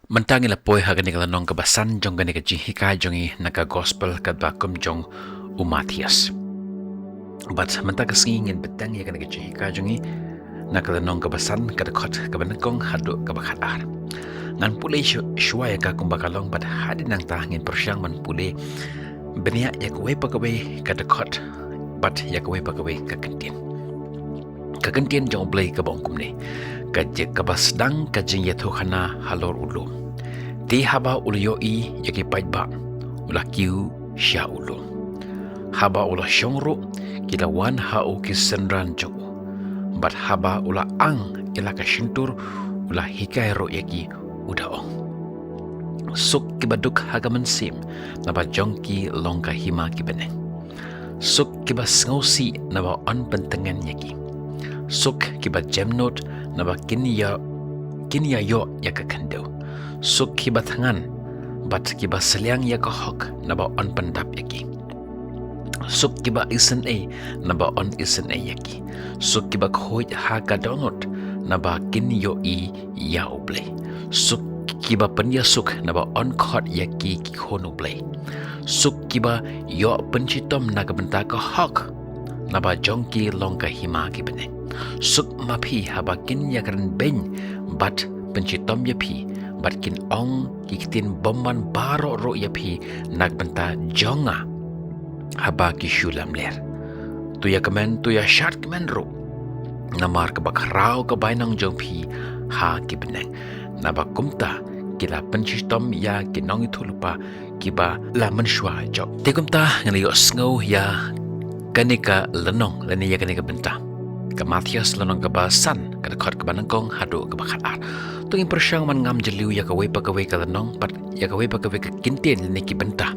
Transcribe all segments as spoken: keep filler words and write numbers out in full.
Mynta ngi la poi ha kane ka lynnong kaba san jong kane ka jinghikai jong ngi na ka gospel katba kum jong u Mathaios. Bad mynta ka sngi ngin bteng ïa kane ka jinghikai jong ngi na ka lynnong kaba san, ka dkhot kaba nyngkong haduh kaba khatar. Ngan pule shu-, shuwa ïa ka kumba ka long, bad hadien nangta ngin pyrshang ban pule bniah ïa kawei pa kawei ka dkhot bad ïa kawei pa kawei ka kyntien. Ka kyntien jong U Blei kaba ong kumne: Ka je-, kaba sdang ka jingïathuhkhana halor u lum. Te haba u la ïohi ïa ki paidbah, u la kiew sha u lum. Haba u la shong ruh, ki la wan ha u ki synran jong u. Bad haba u la ang ïa la ka shyntur, u la hikai ruh ïa ki, u da ong: Suk kiba duk ha ka mynsiem, naba jong ki long ka hima ki bneng. Suk kiba sngewsih, naba yn pyntngen ïa ki. Suk kiba jemnud, naba kin ïa, kin ïa ïoh ïa ka khyndew. Suk kiba thngan bad kiba sliang ïa ka hok, naba yn pyndap ïa ki. Suk kiba isynei, naba yn isynei ïa ki. Suk kiba khuid ha ka dohnud, naba kin ïohi ïa U Blei. Suk kiba pynïasuk, naba yn khot ïa ki ki khun U Blei. Suk kiba ïoh pynshitom na ka bynta ka hok, naba jong ki long ka hima ki bneng. Suk ma phi haba kin ïakren beiñ bad pynshitom ïa phi, bad kin ong ki ktien bymman baroh ruh ïa phi na ka bynta jong nga haba ki shu lamler. To ïakmen, to ïashad kmen ruh, namar kaba khraw ka bainong jong phi ha ki bneng. Naba kumta ki la pynshitom ïa ki nongïathuhlypa kiba la mynshuwa jop. Te kumta ngi la ïohsngew ïa kane ka lynnong lane ïa kane ka bynta. Ka Mathaios lynnong kaba san, ka dkhot kaba nyngkong haduh kaba khatar. To ngin pyrshang ban ngam jylliew ïa kawei pa kawei ka lynnong bad ïa kawei pa kawei ka kyntien lane ki bynta.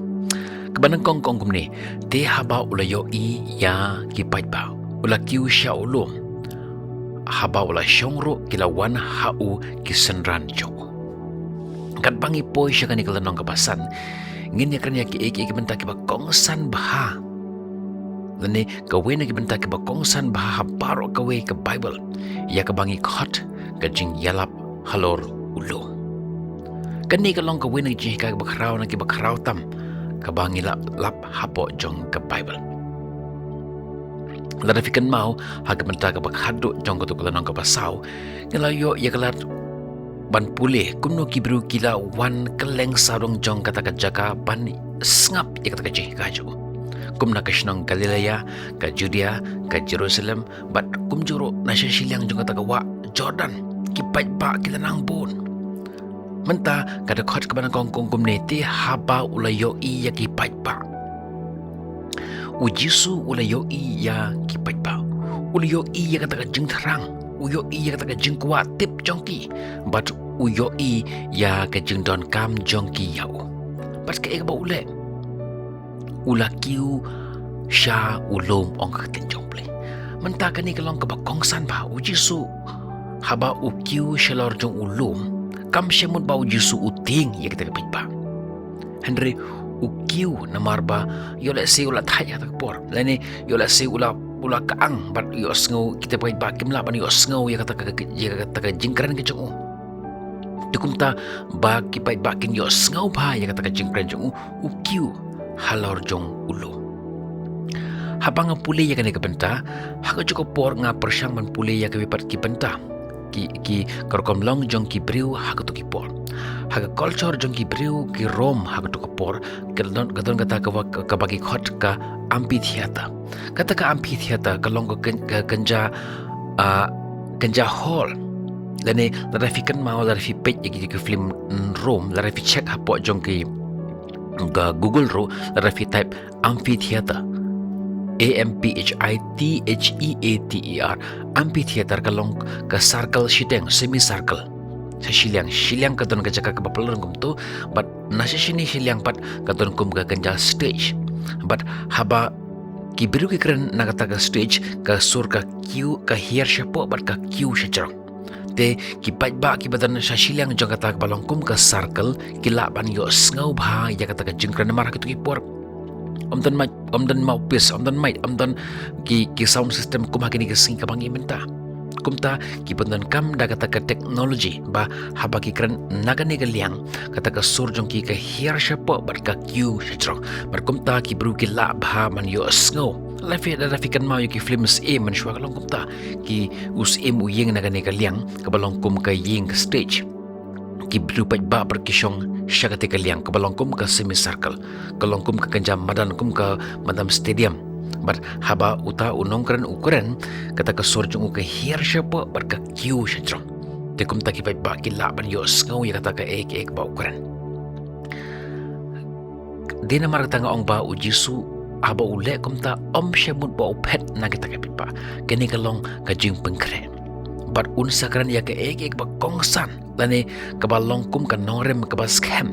Kaba nyngkong ka ong kumne: Te haba u la ïohi ïa ki paidbah, u la kiew sha u lum. Haba u la shong ruh, ki la wan ha u ki synran jong u. Katba ngi poi sha kane ka lynnong kaba san, ngin ïakren ïa kiei kiei ki bynta kiba kongsan bha, lane kawei na ki bynta kiba kongsan bha ha baroh kawei ka Baibl, ïa kaba ngi khot ka jingïalap halor u lum. Kane ka long kawei na ki jinghikai kiba khraw na kiba khraw tam kaba ngi la lap hapoh jong ka Baibl. Lada phi kynmaw ha ka bynta kaba khatduh jong kato ka lynnong kaba saw, ngi la ïoh ïa ka lad ban pule kumno ki briew ki la wan kylleng sawdong jong kata ka jaka ban sngap ïa kata ka jinghikai jong u. Kum na ka shnong Galilea, ka Judea, ka Jerusalem, bad kumjuh ruh na sha shiliang jong kata ka wah Jordan, ki paidbah ki la nang bun. Mynta ka dkhot kaba nyngkong ka ong kumne: Te haba u la ïohi ïa ki paidbah. U Jisu u la ïohi ïa ki paidbah. U la ïohi ïa kata ka jingthrang. U ïohi ïa kata ka jingkwah tip jong ki. Bad u ïohi ïa ka jingdonkam jong ki ïa u. Bad kaei kaba u leh? U la kiew sha u lum, ong ka ktien jong U Blei. Mynta kane ka long kaba kongsan bha, u Jisu haba u kiew shalor jong u lum, kam shym mut ba u Jisu u tieng ïa kita ki paidbah. Hynrei u kiew namar ba ïoh lehse u la thait ha kata ka por, lane ïoh lehse u la, u la kyang bad ïohsngew kita ki paidbah kim lah ban ïohsngew ïa kata ka, ïa kata ka jingkren ka jong u. Te kumta ba ki paidbah kin ïohsngew bha ïa kata ka jingkren jong u, u kiew halor jong u lum. Haba nga pule ïa kane ka bynta, ha kajuh ka por nga pyrshang ban pule ïa kawei pat ki bynta, ki, ki ka rukom long jong ki briew ha kato ki por. Ha ka culture jong ki briew ki Rom ha kato ka por, ka don, ka don kata kaba, kaba ki khot ka amphitheater. Kata ka amphitheater ka long ka kyn-, ka kynja, ah, kynja hall. Lane lada phi kynmaw, lada phi peit ïa ki, ki film, mm, Rom, lada phi check hapoh jong ki, ka Google ruh, lada phi type amphitheater, A M P H I T H E A T E R, amphitheater ka long ka circle shiteng, semicircle. Sha shiliang, shiliang ka don ka jaka kaba pynlong kumto, bad na sha shini shiliang pat ka don kum ka kynja stage. Bad haba ki briew ki kren na kata ka stage, ka sur ka kiew, ka hiar shapoh bad ka kiew shajrong. Te ki paidbah kiba don sha shiliang jong kata kaba long kum ka circle ki lah ban ïohsngew bha ïa kata ka jingkren namar ha kito ki por ym don mic, ym don mouthpiece, ym don mic, ym don ki, ki sound system kum ha kine ki sngi kaba ngi mynta. Kumta ki pyndonkam da kata ka technology ba haba ki kren na kane ka liang, kata ka sur jong ki ka hiar shapoh bad ka kiew shajrong. Bad kumta ki briew ki lah bha ban ïohsngew. Lada phi, lada phi kynmaw ïa ki film Syiem mynshuwa ka long kumta. Ki, u syiem u ïeng na kane ka liang kaba long kum ka ïing ka stage. Ki briew paidbah pat ki shong sha kata ka liang kaba long kum ka semicircle, ka long kum ka kynja madan, kum ka madan stadium. Bad haba uta u nongkren u kren, kata ka sur jong u ka hiar shapoh bad ka kiew shajrong. Te kumta ki paidbah ki lah ban ïohsngew ïa kata kaei kaei kaba u kren. Dei namar kata nga ong ba U Jisu haba u leh kumta um shym mut ba u phet na kita ki paidbah. Kane ka long ka jingpynkhreh. Bad un sa kren ïa kaei kaei kaba kongsan lane kaba long kum ka nongrim kaba skhem.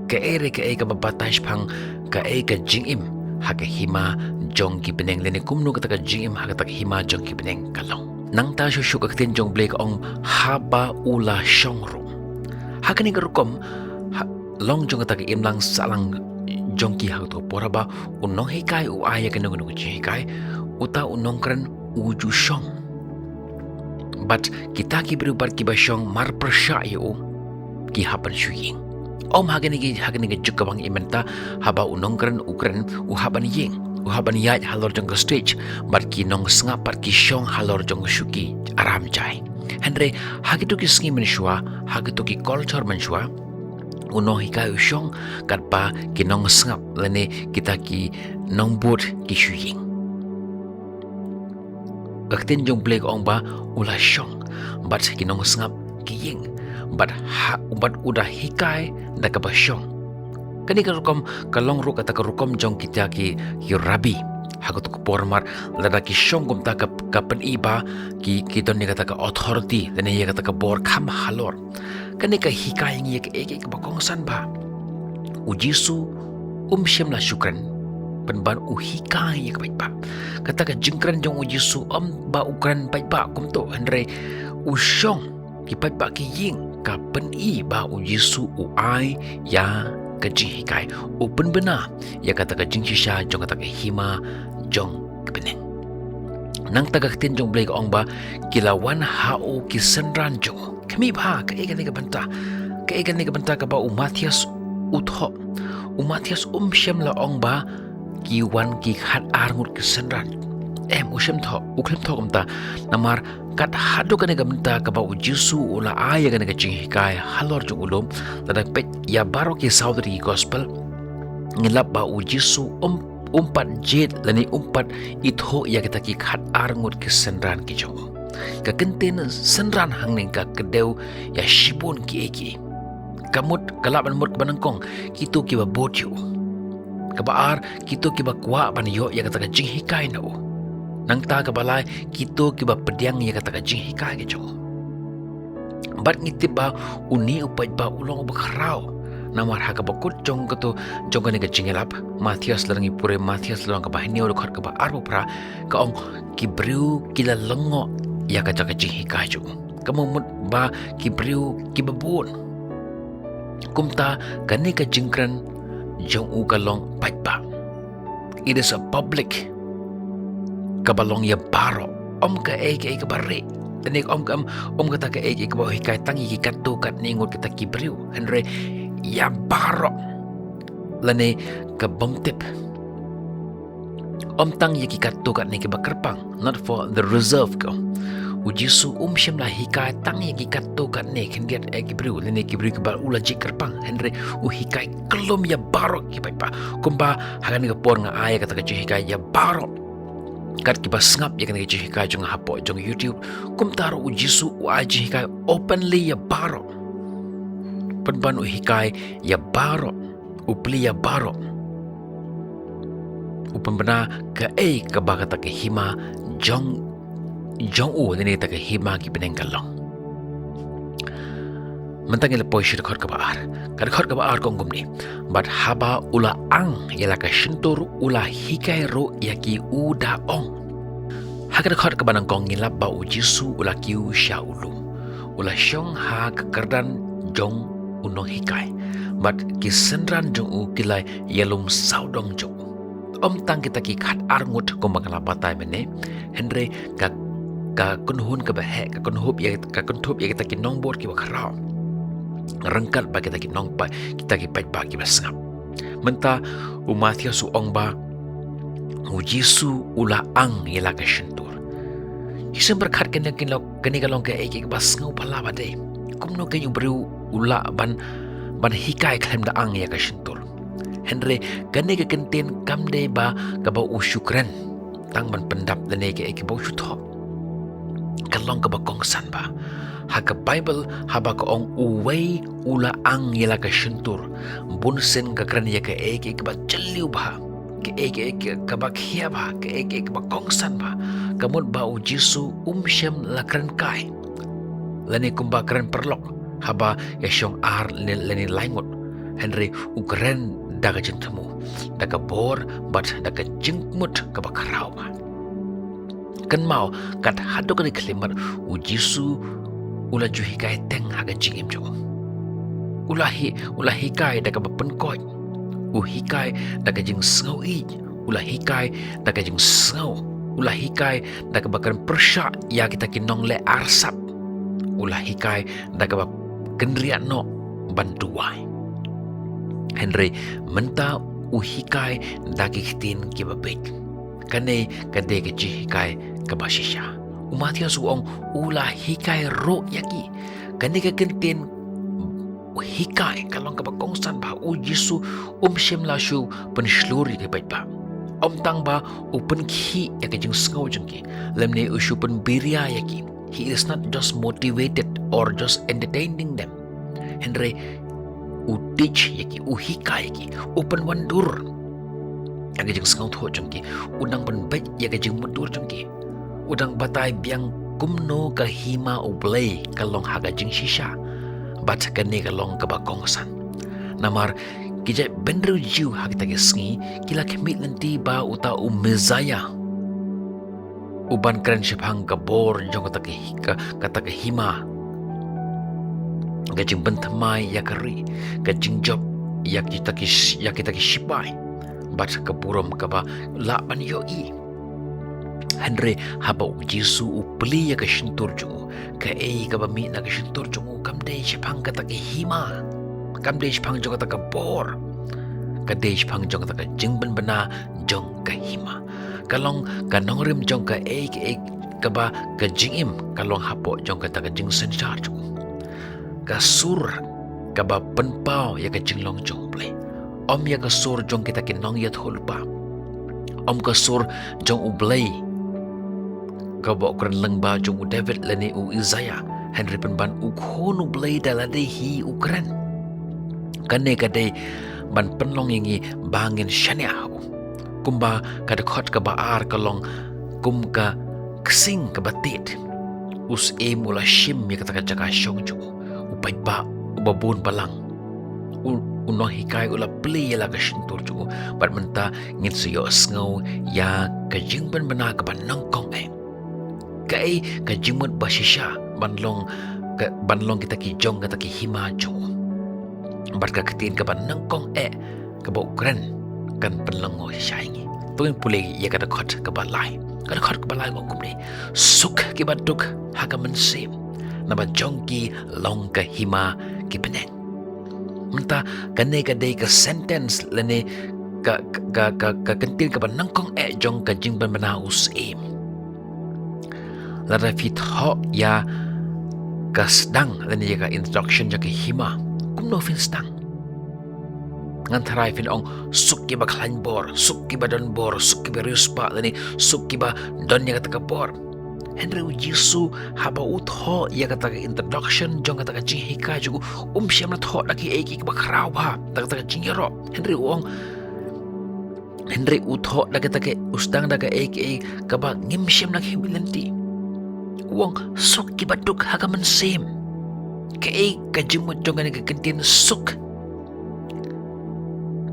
Kaei re kaei kaba batai shaphang kaei ka jingim ha ka hima jong ki bneng lane kumno kata ka jingim ha kata ka hima jong ki bneng ka long. Nangta shuh shuh ka ktien jong U Blei ka ong haba u la shong ruh. Ha kane ka rukom, ha, long jong kata ka imlang sahlang jong ki ha kato ka por haba u nonghikai u ai ïa kano kano ka jinghikai, uta u nongkren u ju shong. Bad kita ki briew bad kiba shong marpyrshah ïa u ki hap ban shu ïeng. Um ha kane ki, ha kane ka juk kaba ngi im mynta, haba u nongkren u kren u hap ban ïeng, u hap ban ïaid halor jong ka stage, bad ki nongsngap bad ki shong halor jong ka shuki aram jai. Hynrei ha kito ki sngi mynshuwa, ha kito ki culture mynshuwa, u nonghikai u shong katba ki nongsngap lane kita ki nongbud ki shu ïeng. Ka ktien jong U Blei ka ong ba u la shong bad ki nongsngap ki ïeng bad ha, bad u da hikai da kaba shong. Kane ka rukom ka long ruh kata ka rukom jong kita ki, ki rabbi ha kato ka por namar lada ki shong kumta ka, ka pyni ba ki, ki don ïa kata ka authority lane ïa kata ka bor kham halor. Kane ka hikai ïa ngi ïa kaei kaei kaba kongsan bha. U Jisu um shym la shu kren, pynban u hikai ïa ki paidbah. Kata ka jingkren jong U Jisu um ba u kren paidbah kumto, hynrei u shong, ki paidbah ki ïeng, ka pyni ba U Jisu u ai ïa ka jinghikai, u pynbna ïa kata ka jingshisha jong kata ka hima jong ka bneng. Nangta ka ktien jong U Blei ka ong ba ki la wan ha u ki synran jong u. Khmih bha kaei kane ka bynta. Kaei kane ka bynta kaba u Mathaios u thoh. U Mathaios um shym la ong ba ki wan ki khat ar ngut ki synran. Em, u shym thoh, u khlem thoh kumta. Namar kat haduh kane ka bynta kaba U Jisu u la ai ïa kane ka jinghikai halor jong u lum, lada peit ïa baroh ki saw tylli ki gospel, ngi lap ba U Jisu um, um pat jied lane um pat ithuh ïa kita ki khat ar ngut ki synran ki jong u. Ka ktien synran hangne ka kdew ïa shibun kiei kiei. Ka mut, ka lah ban mut kaba nyngkong, kito kiba bud ïa u. Kaba ar, kito kiba kwah ban ïoh ïa kata ka jinghikai na u. Nangta kaba lai, kito kiba pdiang ïa kata ka jinghikai ka jong u. Bad ngi tip ba une u paidbah u long uba khraw. Namar ha kaba kut jong kato, jong kane ka jingïalap, Mathaios, lada ngi pule Mathaios lynnong kaba hynñiew dkhot kaba arphew phra, ka ong ki briew ki la lyngngoh ïa kata ka jinghikai jong u. Ka mut ba ki briew kiba bun. Kumta kane ka jingkren jong u ka long paidbah. It is a public. Kaba long ïa baroh. Um kaei kaei kaba rieh. Lane um, um, um kata kaei kaei kaba u hikai tang ïa ki katto katne ngut kita ki briew. Hynrei ïa baroh. Lane ka bym tip. Um tang ïa ki katto katne kiba kyrpang, not for the reserve, ka ong. U Jisu um shym la hikai tang ïa ki katto katne khyndiat eh ki briew, lane ki briew kiba u la jied kyrpang, hynrei u hikai kyllum ïa baroh ki paidbah. Kumba ha kane ka por nga ai ïa kata ka jinghikai ïa baroh. Kat kiba sngap ïa kane ka jinghikai jong nga hapoh jong YouTube, kumta ruh U Jisu u ai jinghikai openly ïa baroh. Pynban u hikai ïa baroh. U plie ïa baroh. U pynbna kaei kaba kata ka hima jong, jong u, lane kata ka hima ki bneng ka long. Mynta ngin ïa poi sha dkhot kaba ar. Ka dkhot kaba ar ka ong kumne. Bad haba u la ang ïa la ka shyntur u la hikai ruh ïa ki u da ong. Ha ka dkhot kaba nyngkong ngi lap ba U Jisu u la kiew sha u lum. U la shong ha ka kyrdan jong u nonghikai. Bad ki synran jong u ki la ïalum sawdong jong u. Um tang kita ki khat ar ngut kumba nga la batai mynne, hynrei ka, ka kynhun kaba heh, ka kynhup ïa, ka kynthup ïa kita ki nongbud kiba khraw, ryngkat bad kita ki nongpa, kita ki paidbah kiba sngap. Mynta u Mathaios u ong ba u Jisu u la ang ïa la ka shyntur. Shisien pyrkhat, kane ka long, kane ka long kaei kaei kaba sngewphylla ba dei. Kumno kein u briew u lah ban, ban hikai khlem da ang ïa ka shyntur? Hynrei kane ka kyntien kam dei ba kaba u shu kren tang ban pyndap lane kaei kaba u shu thoh. Ka long kaba kongsan bha. Ha ka Baibl, haba ka ong uwei u la ang ïa la ka shyntur, bunsien ka kren ïa kaei kaei kaba jylliew bha, kaei kaei kaba khia bha, kaei kaei kaba kongsan bha. Ka mut ba u Jisu um shym la kren kai lane kumba kren paralok haba ïashong ar lane, lane lai ngut. Hynrei u kren da ka jingthmu, da ka bor bad da ka jingmut kaba khraw bha. Kynmaw, kat haduh kane ka khyllipmat u Jisu u la ju hikai teng ha ka jingim jong u. U la hi, u la hikai da kaba pynkoit. U hikai da ka jingsngew ïeit. U la hikai da ka jingsngew. U la hikai da kaba kren pyrshah ïa kita ki nongleh arsap. U la hikai da kaba kynriah noh ban duwai. Hynrei mynta u hikai da ki ktien kiba beit. Kane ka dei ka jinghikai kaba shisha. U Mathaios u ong u la hikai ruh ïa ki. Kane ka kyntien hikai ka long kaba kongsan bha. U Jisu um shym la shu pynshlur ïa ki paidbah. Ym tang ba u pynkhih ïa ka jingsngew jong ki, lymne u shu pynbiria ïa ki. He is not just motivated or just entertaining them. Hynrei u teach ïa ki, u hikai ïa ki, u pynwandur ïa ka jingsngewthuh jong ki, u nang pynbeit ïa ka jingmutdur jong ki. U dang batai biang kumno ka hima U Blei ka long ha ka jingshisha. Bad kane ka long kaba kongsan. Namar ki jaitbynriew Jiw ha kita ki sngi ki la khmih lynti ba uta u Messiah u ban kren shaphang ka bor jong kata ka hi-, ka, kata ka hima, ka jingpynthymmai ïa ka ri, ka jingjop ïa kita ki sh-, ïa kita ki shipai, bad ka burom kaba lah ban ïohi. Hynrei haba u Jisu u plie ïa ka shyntur jong u, kaei kaba mih na ka shyntur jong u kam dei shaphang kata ka hima, kam dei shaphang jong kata ka bor, ka dei shaphang jong kata ka jingbynbna jong ka hima. Ka long ka nongrim jong kaei kaei kaba ka jingim ka long hapoh jong kata ka jingsynshar jong u. Ka sur kaba pynpaw ïa ka jinglong jong U Blei. Ym ïa ka sur jong kita ki nongïathuhlypa. Ym ka sur jong U Blei kaba u kren lyngba jong u David lane u Isaiah. Hynrei pynban u Khun U Blei da lade hi u kren. Kane ka dei ban pynlong ïa ngi ba ngin shaniah ha u. Kumba ka dkhot kaba ar ka long, kum ka ksing kaba tied, u Syiem u la shim ïa kata ka jaka shong jong u. U paidbah uba bun balang, u, u nonghikai u la plie ïa la ka shyntur jong u. Bad mynta ngin sa ïohsngew ïa ka jingbynbna kaba nyngkong eh. Kaei ka jingmut ba shisha ban long, ka, ban long kita ki jong kata ki hima jong u. Bad ka ktien kaba nyngkong eh kaba u kren kan pynlyngngoh shisha ïa ngi. To ngin pule ïa ka dkhot kaba lai. Ka dkhot kaba lai ka ong kumne: Suk kiba duk ha ka mynsiem, naba jong ki long ka hima ki bneng. Mynta kane ka dei ka sentence lane ka, ka, ka, ka, ka kyntien kaba nyngkong eh jong ka jingbynbna u Syiem. Lada phi thoh ïa ka sdang lane ïa ka introduction jong ka hima, kumno phin sdang? Ngan tharai phin ong, suk kiba khlaiñ bor, suk kiba don bor, suk kiba riewspah lane suk kiba don ïa kata ka bor. Hynrei u Jisu haba u thoh ïa kata ka introduction jong kata ka jinghikai jong u, um shym la thoh da kaei kaei kaba khraw bha, da kata ka jingïaroh. Hynrei u ong, hynrei u thoh da kata ka, u sdang da kaei kaei kaba ngim shym la khmih lynti. U ong, suk kiba duk ha ka mynsiem. Kaei ka jingmut jong kane ka kyntien suk?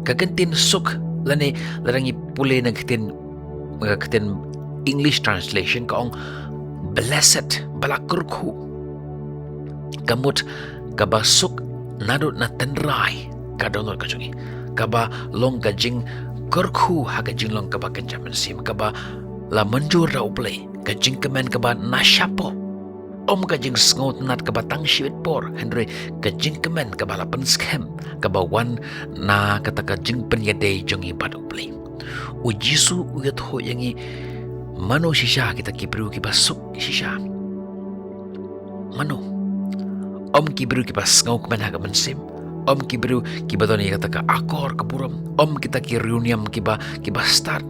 Ka kyntien suk lane lada ngi pule na ka ktien, ka ktien English translation ka ong blessed, ba la kyrkhu. Ka mut kaba suk naduh na tynrai ka dohnud ka jong ngi, kaba long ka jingkyrkhu ha ka jinglong kaba kynja mynsiem, kaba la mynjur da U Blei. ka jingkmen kaba na shapoh, ym ka jingsngewtynnad kaba tang shibit por, hynrei ka jingkmen kaba la pynskhem, kaba wan na kata ka jingpynïadei jong ngi bad U Blei. U Jisu u ïathuh ïa ngi mano shisha kita ki briew kiba suk shisha. Mano? Ym ki briew kiba sngewkmen ha ka mynsiem, ym ki briew kiba don ïa kata ka akor ka burom, ym kita ki riewniam kiba, kiba stad.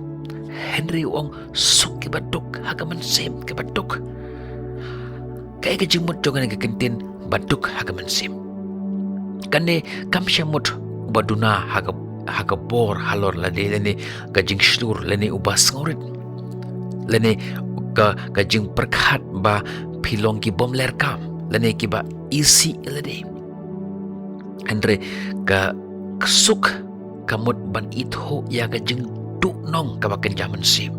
Hynrei u ong suk kiba duk ha ka mynsiem, kiba duk. Kaei ka jingmut jong kane ka kyntien ba duk ha ka mynsiem? Kane kam shym mut uba duna ha ka, ha ka bor halor lade lane ka jingshlur lane uba sngewrit, lane ka, ka jingpyrkhat ba phi long ki bym leh kam lane kiba isih ïa lade. Hynrei ka suk ka mut ban ithuh ïa ka jingduhnong kaba kynja mynsiem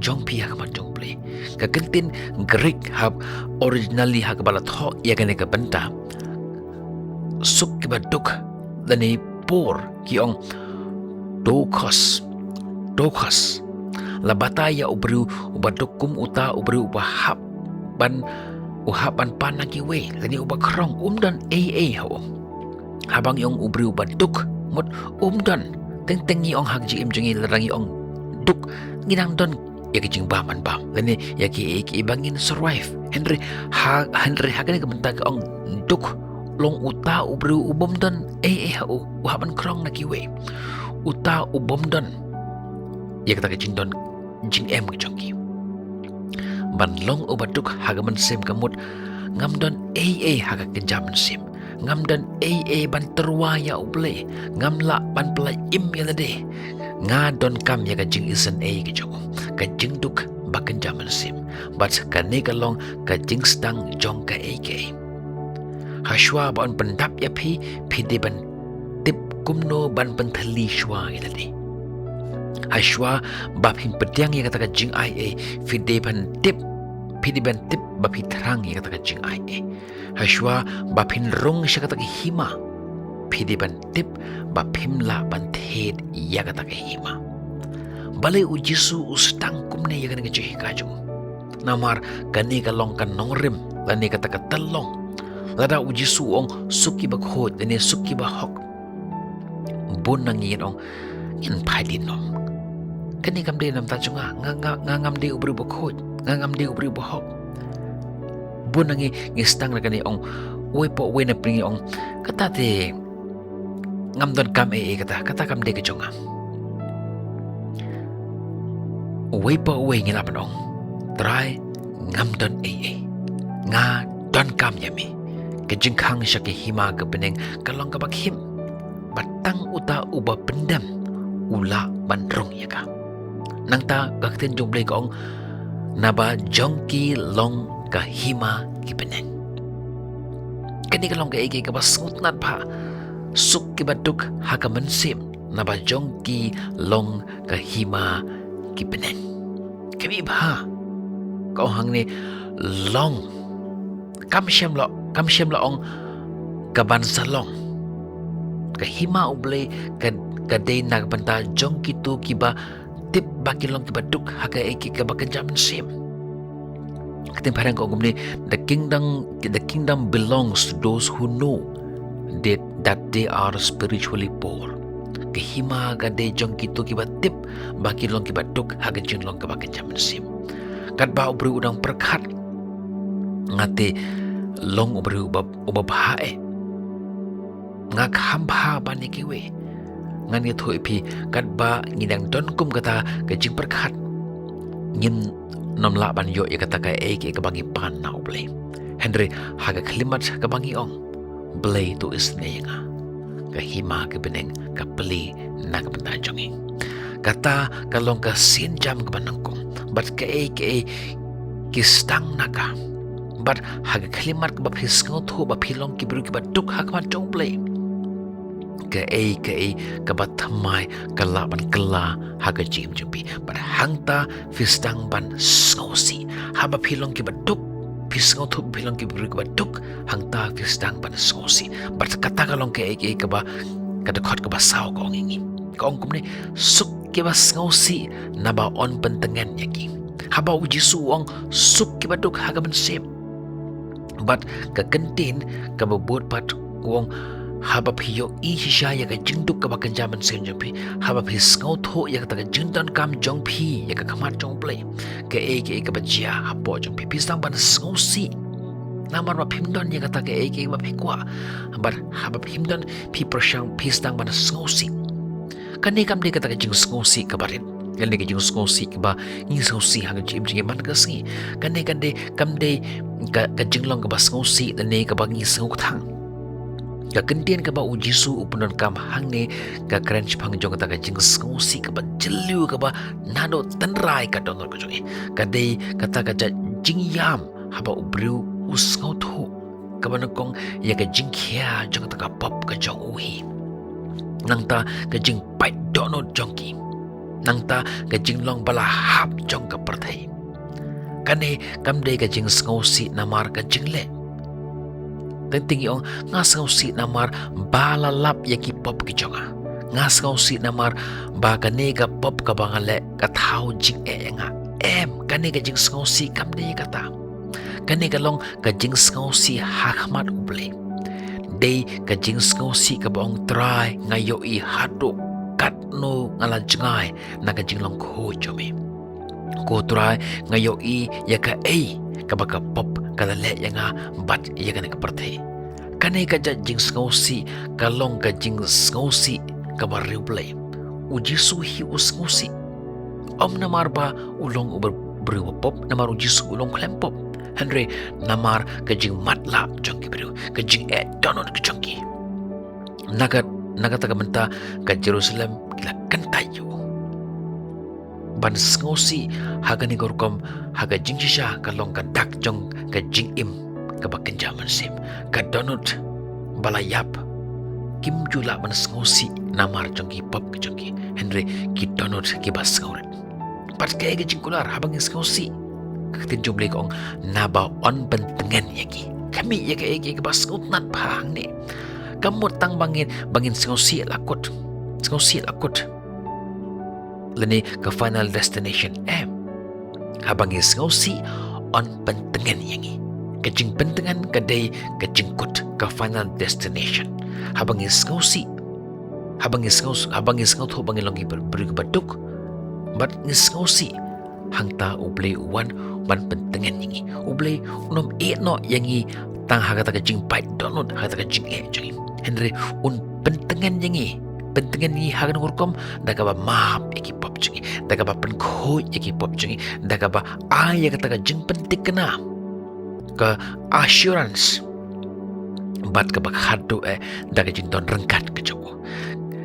jong phi ha khmat jong U Blei. Ka kyntien Greek ha originally ha kaba la thoh ïa kane ka bynta suk kiba duk lane poor ki ong dochos, dochos. La batai ïa u briew uba duk kum uta u briew uba hap ban, u hap ban pan na kiwei, lane uba khrong, um don ei ei ha u. Haba ngi ong u briew uba duk, mut um don. Teng teng ngi ong ha ka jingim jong ngi lada ngi ong duk, ngi dang don ïa ka jingbam ban bam lane ïa kiei kiei ba ngin survive. Hynrei ha, hynrei ha kane ka bynta ka ong duk long uta u briew u bym don ei ei ha u, u hap ban khrong na kiwei. Uta u bym don ïa kata ka jingdon jingem ka jong ki. Ban long uba duk ha ka mynsiem ka mut ngam don ei ei ha ka kynja mynsiem. Ngam don ei ei ban tyrwa ïa U Blei. Ngam lah ban pyllait im ïa lade. Nga donkam ïa ka jingisynei ka jong u, ka jingduk ba kynja mynsiem. Bad kane ka long ka jingsdang jong kaei kaei. Hashwa ba yn pyndap ïa phi, phi dei ban tip kumno ban pynthylli shuwa ïa lade. Hashwa ba phin pdiang ïa kata ka jingaiei, phi dei ban tip, phi dei ban tip ba phi thrang ïa kata ka jingaiei. Hashwa ba phin rung sha kata ka hima, phi dei ban tip ba phim lah ban thied ïa kata ka hima. Balei u Jisu u sdang kumne ïa kane ka jinghikai jong u? Namar kane ka long ka nongrim lane kata ka tyllong. Lada u Jisu u ong suk kiba khuid lane suk kiba hok, bun na ngi ngin ong ngin phai dien noh. Kane kam dei na bynta jong nga, nga, nga, nga ngam dei u briew ba khuid, nga ngam dei u briew ba hok. Bun na ngi ngi sdang na kane, ong uwei pa uwei na pdeng ngi ong kata te ngam donkam ei ei, kata, kata kam dei ka jong nga. Uwei pa uwei ngi lah ban ong, Trai, ngam don ei ei. Nga donkam ïa me. Ka jingkhang sha ka hima ka bneng ka long kaba khim. Ba tang uta uba pyndem u lah ban rung ïa ka. Nangta ka ktien jong U Blei ka ong, naba jong ki long ka hima ki bneng. Kane ka long kaei kaei kaba sngewtynnad bha. Suk kiba duk ha ka mynsiem, naba jong ki long ka hima ki bneng. Ka mih bha. Ka ong hangne long. Kam shym la, kam shym la ong ka ban sa long. Ka hima U Blei ka, ka dei na ka bynta jong kito kiba tip ba ki long kiba duk ha kaei kaei kaba kynja mynsiem. Ka ktien phareng ka ong kumne, the kingdom, the kingdom belongs to those who know that, that they are spiritually poor. Ka hima ka dei jong kito kiba tip ba ki long kiba duk ha ka jinglong kaba kynja mynsiem. Katba u briew u dang pyrkhat, nga te long u briew uba, uba bha eh. Nga kham bha ban ïa kiwei. Ngan ïathuh ïa phi, katba ngi dang don kum kata ka jingpyrkhat, ngin nym lah ban ïoh ïa kata kaei kaei kaba ngi pan na U Blei. Hynrei ha ka khyllipmat kaba ngi ong, Blei to isynei ïa nga. Ka hima ka bneng ka plie na ka bynta jong ngi. Kata ka long ka sienjam kaba nyngkong. Bad kaei kaei ki sdang na ka. Bad ha ka khyllipmat kaba phi sngewthuh ba phi long ki briew kiba duk ha khmat jong U Blei, kaei kaei kaba thymmai ka lah ban kylla ha ka jingim jong phi. Bad hangta phi sdang ban sngewsih. Haba phi long kiba duk, phi sngewthuh ba phi long ki briew kiba duk, hangta phi sdang ban sngewsih. Bad kata ka long kaei kaei kaba, ka dkhot kaba saw ka ong ïa ngi. Ka ong kumne, suk kiba sngewsih naba yn pyntngen ïa ki. Haba u Jisu u ong, suk kiba duk ha ka mynsiem. Bad ka kyntien kaba bud pat u ong, haba phi ïohi shisha ïa ka jingduk kaba kynja mynsiem jong phi, haba phi sngewthuh ïa kata ka jingdonkam jong phi ïa ka khmat jong U Blei, kaei kaei kaba jia hapoh jong phi, phi sdang ban sngewsih. Namar ba phim don ïa kata kaei kaei ba phi kwah. Bad haba phim don, phi pyrshang, phi sdang ban sngewsih. Kane kam dei kata ka jingsngewsih kaba rit. Kane ka jingsngewsih kaba ngi sngewsih ha ka jingim jingim man ka sngi. Kane kam dei, kam dei ka, ka jinglong kaba sngewsih lane kaba ngi sngewkthang. Ka kyntien kaba u Jisu u pyndonkam hangne ka kren shaphang jong kata ka jingsngewsih kaba jylliew kaba naduh tynrai ka dohnud ka jong ngi. Ka dei kata ka jait jingïam haba u briew u sngewthuh kaba nyngkong ïa ka jingkhia jong kata ka pop ka jong u hi. Nangta ka jingpait dohnud jong ki. Nangta ka jinglong ba la hap jong ka pyrthei. Kane kam dei ka jingsngewsih namar ka jingleh. Teng teng i ong, nga sngewsih namar ba la lap ïa ki pop ki jong nga. Nga sngewsih namar ba kane ka pop kaba nga leh ka thaw jingeh ïa nga. Em, kane ka jingsngewsih kam dei kata. Kane ka long ka jingsngewsih ha khmat U Blei. Dei ka jingsngewsih kaba ong, Trai, nga ïohi haduh katno nga la jngai na ka jinglong khuid jong me. Ko Trai, nga ïohi ïa kaei kaba ka pop ka la leh ïa nga bad ïa kane ka pyrthei. Kane ka jait jingsngewsih ka long ka jingsngewsih kaba riewblei. U Jisu hi u sngewsih. Ym namar ba u long u ber-, briew ba pop, namar u Jisu u long khlem pop. Hynrei namar ka jingmatlah jong ki briew, ka jingeh dohnud ka jong ki. Na ka, na kata ka bynta ka Jerusalem ki la kyntait ïa u. Ban sngewsih ha kane ka rukom, ha ka jingshisha ka long ka dak jong ka jingim kaba kynja mynsiem. Ka dohnud ba la ïap, kim ju lah ban sngewsih namar jong ki pop ki jong ki. Hynrei ki dohnud kiba sngewrit. Bad kaei ka jingkular haba ngi sngewsih? Ka ktien jong U Blei ka ong, naba yn pyntngen ïa ngi. Khmih ïa kaei kaei kaba sngewtynnat bha hangne. Kam mut tang ba ngin, ba ngin sngewsih la kut. Sngewsih la kut. Lane ka final destination, em. Haba ngi sngewsih, yn pyntngen ïa ngi. Ka jingpyntngen ka dei ka jingkut, ka final destination. Haba ngi sngewsih, haba ngi sngew, haba ngi sngewthuh ba ngi long ki briew, briew kiba duk, bad ngi sngewsih, hangta U Blei u wan ban pyntngen ïa ngi. U Blei un ym ïehnoh ïa ngi tang ha kata ka jingpait dohnud, ha kata ka jingeh jong ngi. Hynrei un pyntngen ïa ngi, pyntngen ïa ngi ha kano ka rukom? Da kaba map ïa ki pop jong ngi, da kaba pynkhuid ïa ki pop jong ngi, da kaba ai ïa kata ka jingpyntikna, ka assurance. Bad kaba khatduh eh, da ka jingdon ryngkat ka jong u.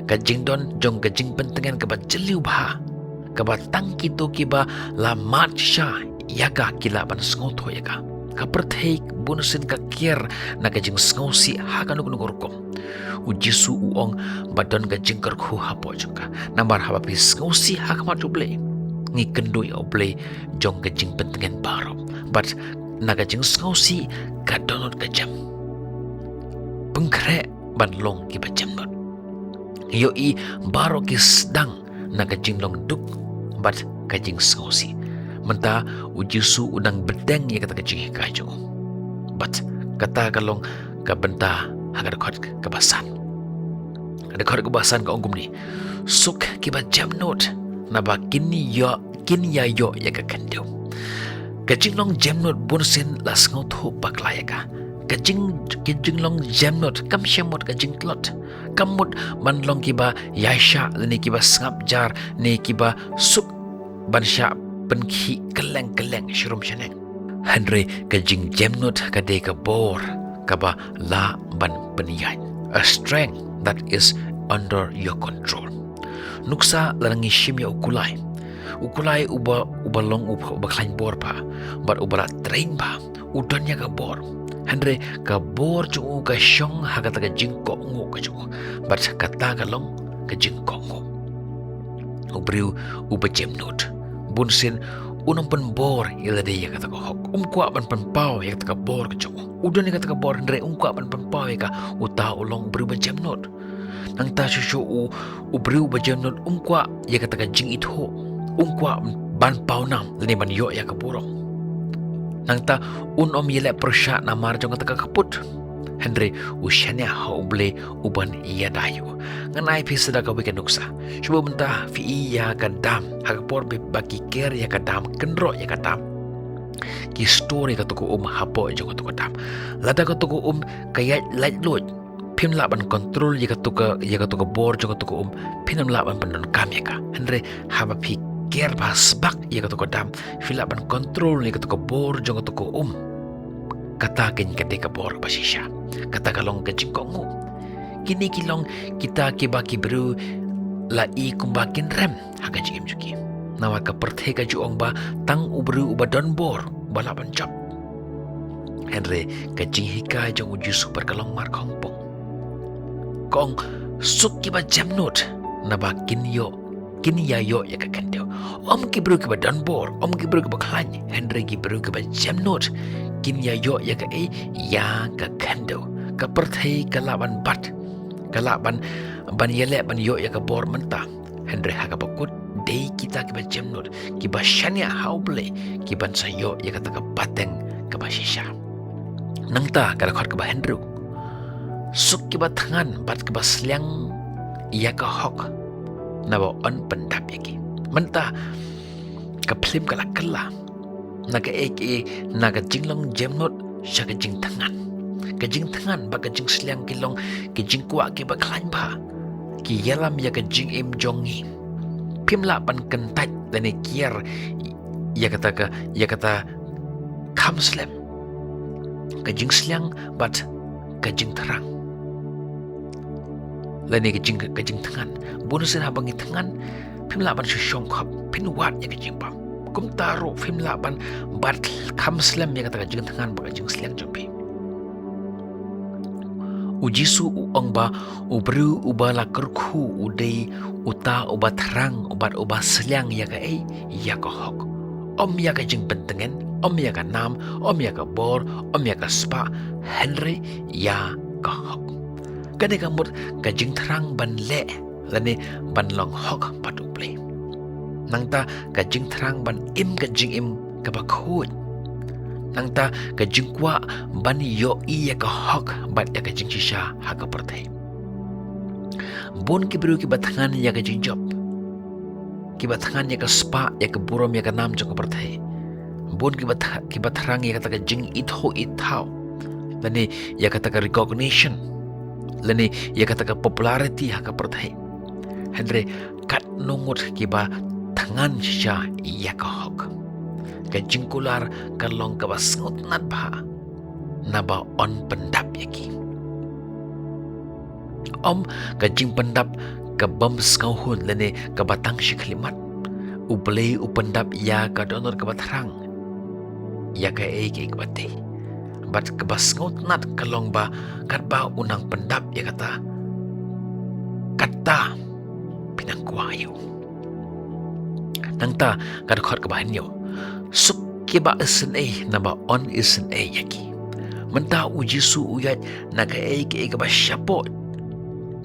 Ka jingdon jong ka jingpyntngen kaba jylliew bha, kaba tang kito kiba la mad shisha ïa ka ki lah ban sngewthuh ïa ka. Ka pyrthei bunsien ka kiar na ka jingsngewsih ha kano kano ka rukom. U Jisu u ong ba don ka jingkyrkhu hapoh jong ka. Namar haba phi sngewsih ha khmat U Blei, ngi kynduh ïa U Blei jong ka jingpyntngen baroh. Bad na ka jingsngewsih ka dohnud ka jem. Pynkhreh ban long kiba jemnud. Ïohi baroh ki sdang na ka jinglong duk bad ka jingsngewsih. Mynta u Jisu u dang bteng ïa kata ka jinghikai jong u. Bad kata ka long ka bynta ha ka dkhot kaba san. Ka dkhot kaba san ka ong kumne: Suk kiba jemnud, naba kin ïoh, kin ïa ïoh ïa ka khyndew. Ka jinglong jemnud bunsien la sngewthuh bakla ïa ka. Ka jing, ka jinglong jemnud kam shym mut ka jingtlot. Kam mut ban long kiba ïaishah lane kiba sngap jar ne kiba suk ban shah pynkhih kylleng kylleng sharum shaneng. Hynrei ka jingjemnud ka dei ka bor kaba lah ban pynïaid. A strength that is under your control. Nuksa lada ngi shim ïa u kulai. U kulai uba, uba long uba, uba khlaiñ bor bha bad uba la train bha, u don ïa ka bor. Hynrei ka bor jong u ka shong ha kata ka jingkohnguh ka jong u. Bad kata ka long ka jingkohnguh. U briew uba jemnud bunsien un ym pynbor ïa lade ïa kata ka hok. Um kwah ban pynpaw ïa kata ka bor ka jong u. U don ïa kata ka bor hynrei um kwah ban pynpaw ïa ka. Uta u long u briew ba jemnud. Nangta shuh shuh u, u briew ba jemnud um kwah ïa kata ka jingithuh. Um kwah ban, ban pawnam lane ban ïoh ïa ka burom. Nangta un ym ïaleh pyrshah namar jong kata ka kput, hynrei u shaniah ha U Blei uban ïada ïa u. Ngan ai phi sa da kawei ka nuksa. Shuwa mynta phi i ïa ka dam, ha ka por ba ki ker ïa ka dam, kynroh ïa ka dam, ki store ïa kato ka um hapoh jong kato ka dam. Lada kato ka um ka ïaid laitluid, phim lah ban control ïa kato ka, ïa kato ka bor jong kato ka um, phim lah ban pyndonkam ïa ka. Hynrei haba phi ker bha sbak ïa kato ka dam, phi lah ban control ïa kato ka bor jong kato ka um. Kata kein ka dei ka bor ba shisha. Kata ka long ka jingkohnguh. Kine ki long kita kiba ki briew la i kumba kin rem ha ka jingim jong ki. Namar ka pyrthei ka ju ong ba tang u briew uba don bor ba lah ban jop. Hynrei ka jinghikai jong U Jisu pat ka long markhongpong. Ka ong, suk kiba jemnud, naba kin ïoh, kin ïa ïoh ïa ka khyndew. Ym ki briew kiba don bor, ym ki briew kiba khlaiñ, hynrei ki briew kiba jemnud kin ïa ïoh ïa kaei, ïa ka khyndew. Ka pyrthei ka lah ban bat, ka lah ban, ban ïaleh ban ïoh ïa ka bor mynta. Hynrei ha kaba kut dei kita kiba jemnud, kiba shaniah ha U Blei, kiban sa ïoh ïa kata ka pateng kaba shisha. Nangta ka dkhot kaba hynriew. Suk kiba thngan bad kiba sliang ïa ka hok, naba yn pyndap ïa ki. Mynta ka phlim ka la kylla na kaei kaei, na ka jinglong jemnud sha ka jingthngan. Ka jingthngan bad ka jingsliang ki long ki jingkwah kiba khlaiñ bha, ki ïalam ïa ka jingim jong ngi. Phim lah ban kyntait lane kiar ïa kata ka, ïa kata kham slem. Ka jingsliang bad ka jingthrang, lane ka jing, ka jingthngan. Bun sien haba ngi thngan, phim lah ban shu shongkhop, phin wad ïa ka jingbam. Kumta ruh phim lah ban bat kham slem ïa kata ka jingthngan bad ka jingsliang jong phi. U Jisu u ong ba u briew uba la kyrkhu u dei uta uba thrang bad uba sliang ïa kaei, ïa ka hok. Ym ïa ka jingpyntngen, ym ïa ka nam, ym ïa ka bor, ym ïa ka spah, hynrei ïa ka hok. Ka dei ka mut ka jingthrang ban leh lane ban long hok bad U Blei. Nangta ka jingthrang ban im ka jingim kaba khuid. Nangta ka jingkwah ban ïohi ïa ka hok bad ïa ka jingshisha ha ka pyrthei. Bun ki briew kiba thngan ïa ka jingjop, kiba thngan ïa ka spah, ïa ka burom, ïa ka nam jong ka pyrthei. Bun kiba tha-, kiba thrang ïa kata ka jingithuh ithaw, lane ïa kata ka recognition, lane ïa kata ka popularity ha ka pyrthei. Hynrei katno ngut kiba thngan shisha ïa ka hok. Ka jingkular ka long kaba sngewtynnad bha, naba yn pyndap ïa ki. Ym ka jingpyndap ka bym sngewhun lane kaba tang shi khyllipmat. U Blei u pyndap ïa ka dohnud kaba thrang ïa kaei kaei kaba dei. Bad kaba sngewtynnad ka long ba katba u nang pyndap ïa kata, kata phin nang kwah ïa u. Nangta ka dkhot kaba hynñiew. Suk kiba isynei, naba yn isynei ïa ki. Mynta U Jisu u ïaid na kaei kaei kaba shapoh,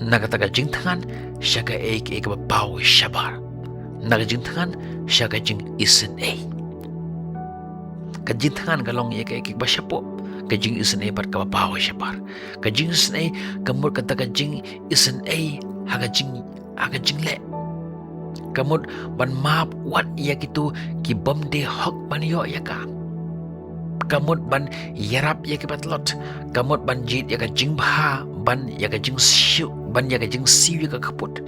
na kata ka jingthngan sha kaei kaei kaba paw shabar. Na ka jingthngan sha ka jingisynei. Ka jingthngan ka long ïa kaei kaei kaba shapoh, ka jingisynei pat kaba paw shabar. Ka jingisynei ka mut kata ka jingisynei ha ka jing, ha ka jingleh. Ka mut ban map wat ïa kito ki bym dei hok ban ïoh ïa ka. Ka mut ban ïarap ïa kiba tlot. Ka mut ban jied ïa ka jingbha ban ïa ka jingsiew, ban ïa ka jingsiew ïa ka kput.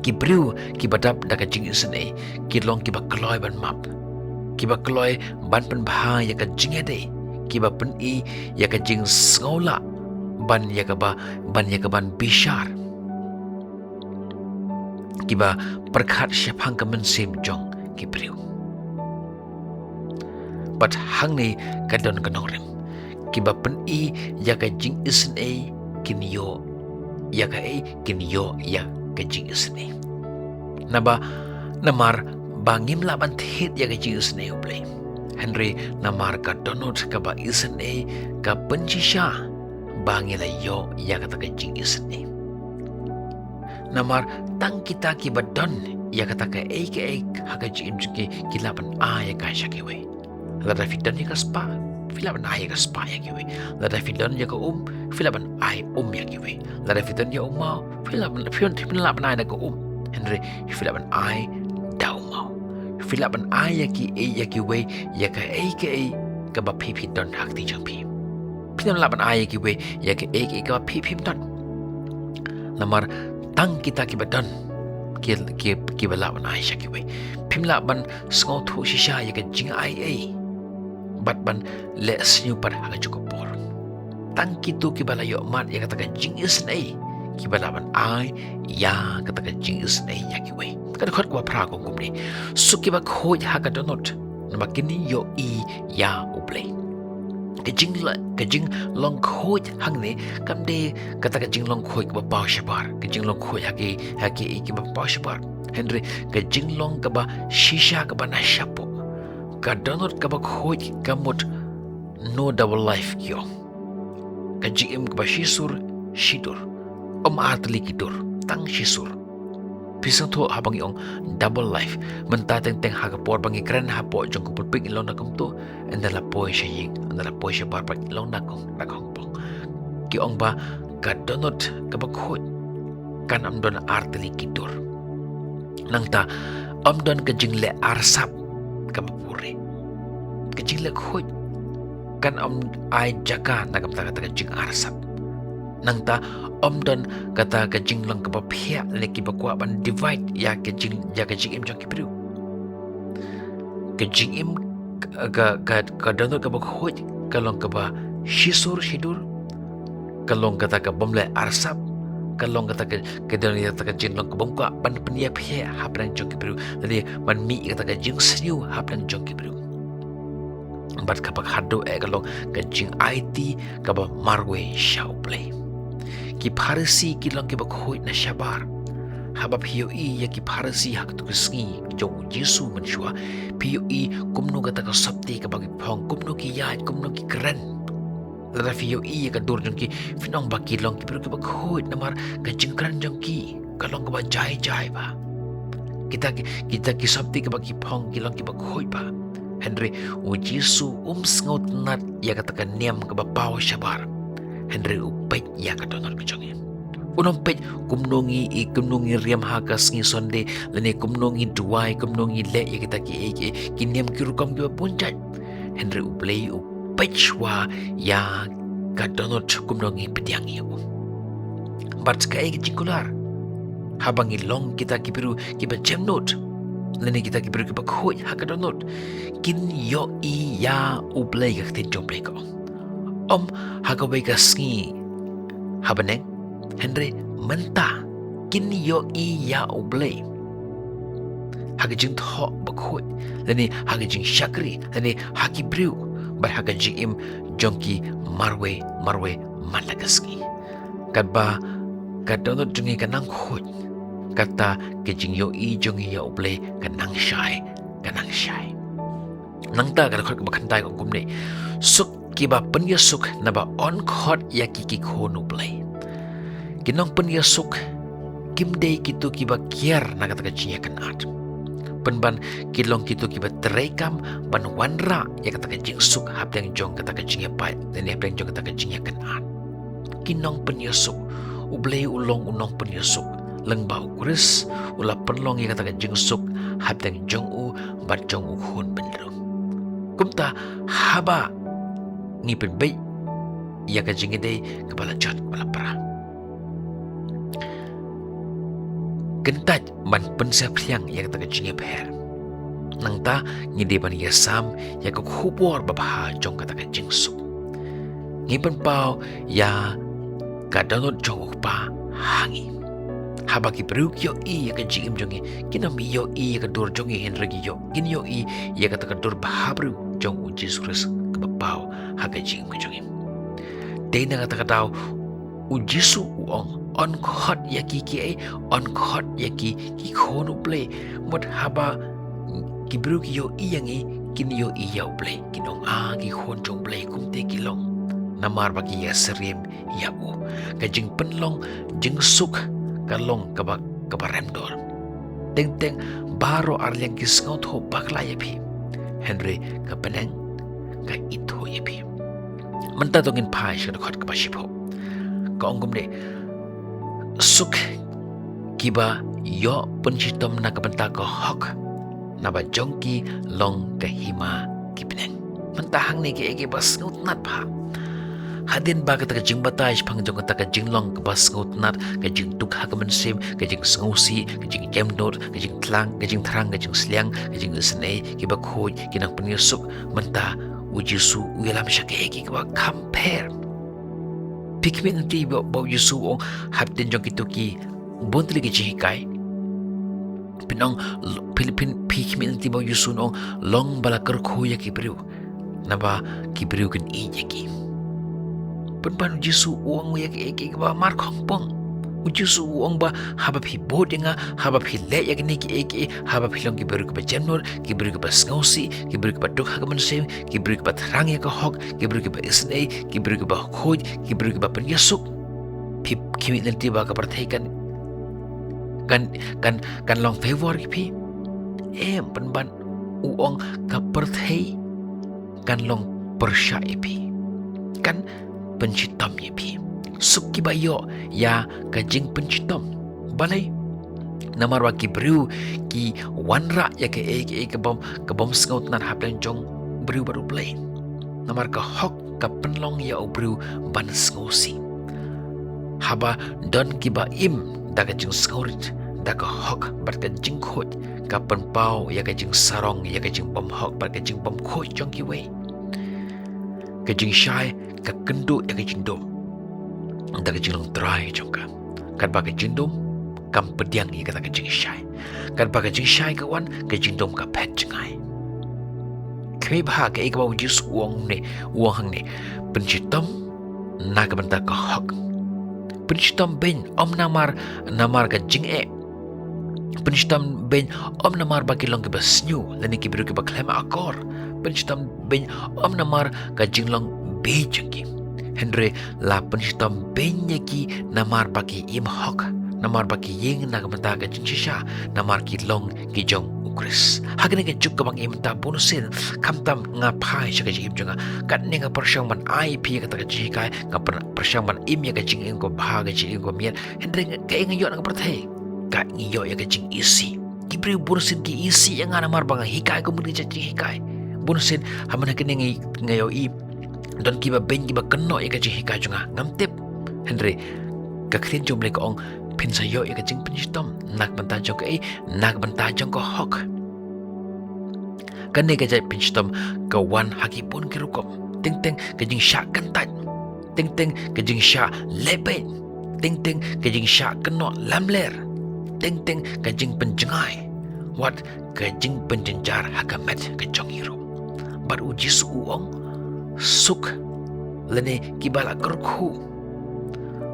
Ki briew kiba dap da ka jingisynei ki long kiba kloi ban map, kiba kloi ban pynbha ïa ka jingïadei, kiba pyni ïa ka jingsngewlah ban ïa kaba, ban ïa kaban bishar, kiba pyrkhat shaphang ka mynsiem jong ki briew. Bad hangne ka don ka nongrim. Kiba pyni ïa ka jingisynei kin ïoh ïa kaei, kin ïoh ïa ka jingisynei. Naba, namar ba ngim lah ban thied ïa ka jingisynei U Blei. Hynrei namar ka dohnud kaba isynei ka pynshisha ba ngi la ïoh ïa kata ka jingisynei. Namar tang kita kiba don ïa kata kaei kaei ha ka jingim jong ki, ki lah ban ai ïa ka sha kiwei. Lada phi don ïa ka spah, phi lah ban ai ïa ka spah ïa kiwei. Lada phi don ïa ka um, phi lah ban ai um ïa kiwei. Lada phi don ïa u maw, phi lah ban, phi, phi lah ban ai da ka um. Hynrei phi lah ban ai da u maw. Phi lah ban ai ïa ki, ïa kiwei ïa kaei kaei kaba phi, phi don ha ka kti jong phi. Phim lah ban ai ïa kiwei ïa kaei kaei kaba phi, phim don. Namar tang kita kiba don ki, ki, kiba lah ban ai sha kiwei. Phim lah ban sngewthuh shisha ïa ka jingai ei bad ban leh sniew pat ha kajuh ka por. Tang kito kiba la ïoh mad ïa kata ka jingisynei kiba lah ban ai ïa kata ka jingisynei ïa kiwei. Ka dkhot kaba phra ka ong kumne: Suk kiba khuid ha ka dohnud, namar kin ïohi ïa U Blei. Ka jingla, ka jinglong khuid hangne kam dei kata ka jinglong khuid kaba paw shabar, ka jinglong khuid ha ki, ha ki, kiba paw shabar. Hynrei ka jinglong kaba shisha, kaba na shapoh. Ka dohnud kaba khuid ka mut no double life ki ong. Ka jingim kaba shisur shidur. Ym artylli ki dur, tang shisur. Phi sngewthuh haba ngi ong double life. Mynta teng teng ha ka por ba ngi kren hapoh jong ka pulpit ngi long da kumto, ynda la poi sha ïing, ynda la poi shabar pat ngi long da kong, da kong pong. Ki ong ba ka dohnud kaba khuid kan ym don artylli ki dur. Nangta ym don ka jingleh arsap kaba pure. Ka jingleh khuid kan ym ai jaka na ka bynta kata ka jingarsap. Nangta ym don kata ka jinglong kaba phiah lane kiba kwah ban divide ïa ka jing, ïa ka jingim jong ki briew. Ka jingim ka, ka, ka, ka dohnud kaba khuid ka long kaba shisur shidur, ka long kata ka bym leh arsap, ka long kata ka, ka don kata ka jinglong ka bym kwah ban pynïapher hapdeng jong ki briew, lane ban mih kata ka jingsniew hapdeng jong ki briew. Bad kaba khatduh eh ka long ka jingaiti kaba marwei sha U Blei. Ki Pharisi ki long kiba khuid na shabar. Haba phi ïohi ïa ki Pharisi ha kato ka sngi jong U Jisu mynshuwa, phi ïohi kumno kata ka sopti kaba ki phong, kumno ki ïaid, kumno ki kren. Lada phi ïohi ïa ka dur jong ki, phin ong ba ki long ki briew kiba khuid namar ka jingkren jong ki ka long kaba jai jai bha. Kita ki, kita ki sopti kaba ki phong ki long kiba khuid bha. Hynrei U Jisu um sngewtynnat ïa kata ka niam kaba paw shabar. Hynrei u peit ïa ka dohnud ka jong ngi. Un ym peit kumno ngi i, kumno ngi riam ha ka sngi Sunday, lane kumno ngi duwai, kumno ngi leh ïa kita ki, ki, ki niam ki rukom kiba bun jait. Hynrei U Blei u peit shuwa ïa ka dohnud, kumno ngi pdiang ïa u. Bad kaei ka jingkular? Haba ngi long kita ki briew kiba jemnud, lane kita ki briew kiba khuid ha ka dohnud, kin ïohi ïa U Blei, ka ktien jong U Blei ka ong. Ym ha kawei ka sngi ha bneng, hynrei mynta kin ïohi ïa U Blei ha ka jingthoh bakhuid, lane ha ka jingshakri, lane ha ki briew, bad ha ka jingim jong ki marwei marwei man la ka sngi. Katba ka dohnud jong ngi ka nang khuid, kata ka jingïohi jong ngi ïa U Blei ka nang shai, ka nang shai. Nangta ka dkhot kaba khyndai ka ong kumne: Suk kiba pynïasuk, naba yn khot ïa ki ki khun U Blei. Ki nongpynïasuk kim dei kito kiba kiar na kata ka jingïakynad. Pynban ki long kito kiba treikam ban wanrah ïa kata ka jingsuk hapdeng jong kata ka jingïapait, lane hapdeng jong kata ka jingïakynad. Ki nongpynïasuk. U Blei u long u nongpynïasuk. Lyngba U Khrist u la pynlong ïa kata ka jingsuk hapdeng jong u bad jong u khun bynriew. Kumta haba ngi pynbeit ïa ka jingïadei kaba la jot, kaba la pra, kyntait ban pynsaphriang ïa kata ka jingïapher. Nangta ngi dei ban ïasam ïa ka khubor babha jong kata ka jingsuk. Ngi pynpaw ïa ka dohnud jong U Kpa ha ngi. Haba ki briew ki ïohi ïa ka jingim jong ngi, kin ym ïohi ïa ka dur jong ngi, hynrei ki ïoh, kin ïohi ïa kata ka dur bhabriew jong U Jisu Khrist kaba paw ha ka jingim ka jong ngi. Dei na kata ka daw U Jisu u ong, yn khot ïa ki kiei, yn khot ïa ki ki khun U Blei. Mut haba ki briew ki ïohi ïa ngi, kin ïohi ïa U Blei, kin ong, ah, ki khun jong U Blei kumta ki long, namar ba ki ïasyriem ïa u. Ka jingpynlong jingsuk ka long kaba, kaba rem dor. Teng teng baroh arliang ki sngewthuh bakla ïa phi. Hynrei ka bneng ka ithuh ïa phi. Mynta to ngin phai sha ka dkhot kaba shiphew. Ka ong kumne, suk kiba ïoh pynshitom na ka bynta ka hok, naba jong ki long ka hima ki bneng. Mynta hangne ki, ki ba sngewtynnat bha. Hadien ba kata ka jingbatai shaphang jong kata ka jinglong kaba sngewtynnat, ka jingduk ha ka mynsiem, ka jingsngewsih, ka jingjemnud, ka jingthrang, ka jingthrang, ka jingsliang, ka jingisynei, kiba khuid, ki nongpynïasuk, mynta u Jisu u ïalam sha ki, ki ba kham pher. Phi khmih lynti ba, ba u Jisu u ong hapdeng jong kito ki bun tylli ki jinghikai. Phin ong, phi, phi, phi khmih lynti ba u Jisu u ong, long ba la kyrkhu ïa ki briew. Naba ki briew kin ïeit ïa ki. Pynban u Jisu u ong ïa ki, ïa ki ba markhongpong. U Jisu u ong ba haba phi bud ïa nga, haba phi leh ïa kine ki, ïa ki, haba phi long ki briew kiba jemnud, ki briew kiba sngewsih, ki briew kiba duk ha ka mynsiem, ki briew kiba thrang ïa ka hok, ki briew kiba isynei, ki briew kiba khuid, ki briew kiba pynïasuk. Phi, phi khmih lynti ba ka pyrthei kan, kan, kan, kan long favor ïa phi. Em, pynban u ong ka pyrthei kan long pyrshah ïa phi. Kan pynshitom ïa phi. Suk kiba ïoh ïa ka jingpynshitom. Balei? Namar ba ki briew ki wanrah ïa kaei kaei ka bym, ka bym sngewtynnat hapdeng jong u briew bad U Blei. Namar ka hok ka pynlong ïa u briew ban sngewsih. Haba don kiba im da ka jingsngewrit, da ka hok bad ka jingkhuid, ka pynpaw ïa ka jingsarong, ïa ka jingbymhok bad ka jingbymkhuid jong kiwei. Ka jingshai ka kynduh ïa ka jingdum da ka jinglong trai jong ka. Katba ka jingdum kam pdiang ïa kata ka jingshai. Katba ka jingshai ka wan, ka jingdum ka phet jngai. Khmih bha kaei kaba u Jisu u ong ne, u ong hangne. Pynshitom na ka bynta ka hok. Pynshitom beiñ ym namar, namar ka jingeh. Pynshitom beiñ ym namar ba ki long kiba sniew lane ki briew kiba khlem akor. Pynshitom beiñ ym namar ka jinglong beit jong ki. Hynrei la pynshitom beiñ ïa ki namar ba ki im hok, namar ba ki ïeng na ka bynta ka jingshisha, namar ki long ki jong U Khrist. Ha kane ka juk kaba ngi im mynta bunsien, khamtam nga phai sha ka jingim jong nga, katne nga pyrshang ban ai phi ïa kata ka jinghikai, nga pyr-, pyrshang ban im ïa ka jingim kaba bha, ka jingim kaba miat. Hynrei nga, kaei nga ïoh na ka pyrthei? Ka ngi ïoh ïa ka jingisih. Ki briew bunsien ki isih ïa nga namar ba nga hikai kumno ki jait jinghikai. Bunsien ha man kane nga, nga ïohi don kiba beiñ kiba kynnoh ïa ka jinghikai jong nga, ngam tip. Hynrei ka ktien jong U Blei ka ong phin sa ïoh ïa ka jingpynshitom. Na ka bynta jong kaei? Na ka bynta jong ka hok. Kane ka jait pynshitom ka wan ha ki bun ki rukom. Teng teng ka jingshah kyntait. Teng teng ka jingshah lehbeiñ. Teng teng ka jingshah kynnoh lamler. Teng teng ka jingpynjngai. Wat ka jingpynjynjar ha ka met ka jong ki ruh. Bad u Jisu u ong, suk lane kiba la kyrkhu.